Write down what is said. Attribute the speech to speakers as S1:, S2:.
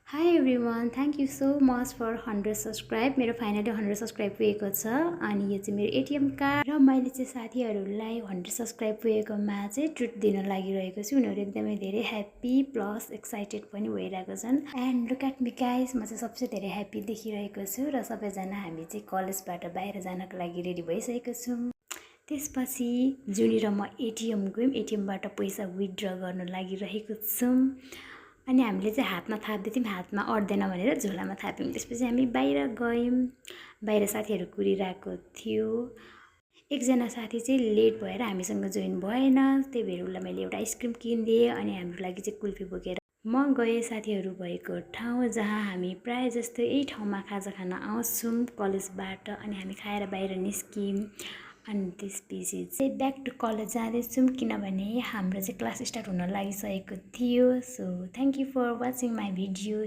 S1: high everyone thank you so much for 100 subscribe मेरो finally 100 subscribe पुगेको छ अनि यो चाहिँ मेरो एटिएम कार्ड र मैले चाहिँ साथीहरूलाई 100 सब्सक्राइब पुगेकोमा चाहिँ ट्रिट दिन लागिरहेको छु उनीहरू एकदमै धेरै ह्याप्पी प्लस एक्साइटेड पनि भइरहेको छन् and look at me guys म चाहिँ सबसे धेरै ह्याप्पी देखिरहेको छु र सबैजना हामी चाहिँ कलेजबाट बाहिर जानको लागि रेडी भइसकेको छौँ त्यसपछि जुनी र म एटिएम गयौँ एटिएमबाट पैसा विथड्र गर्न लागिरहेको छौँ अनि हामीले चाहिँ हातमा थाप्दै थियौँ हातमा अट्दैन भनेर झोलामा थाप्यौँ त्यसपछि हामी बाहिर गयौँ बाहिर साथीहरू कुरिरहेको थियो एकजना साथी चाहिँ लेट भएर हामीसँग जोइन भएन त्यही भएर उसलाई मैले एउटा आइसक्रिम किनिदिएँ अनि हाम्रो लागि चाहिँ कुल्फी बोकेर म गएँ साथीहरू भएको ठाउँ जहाँ हामी प्रायः जस्तो यही ठाउँमा खाजा खान आउँछौँ कलेजबाट अनि हामी खाएर बाहिर निस्क्यौँ अनि त्यसपछि चाहिँ ब्याक टु कलेज जाँदैछौँ किनभने हाम्रो चाहिँ क्लास स्टार्ट हुन लागिसकेको थियो so thank you for watching my video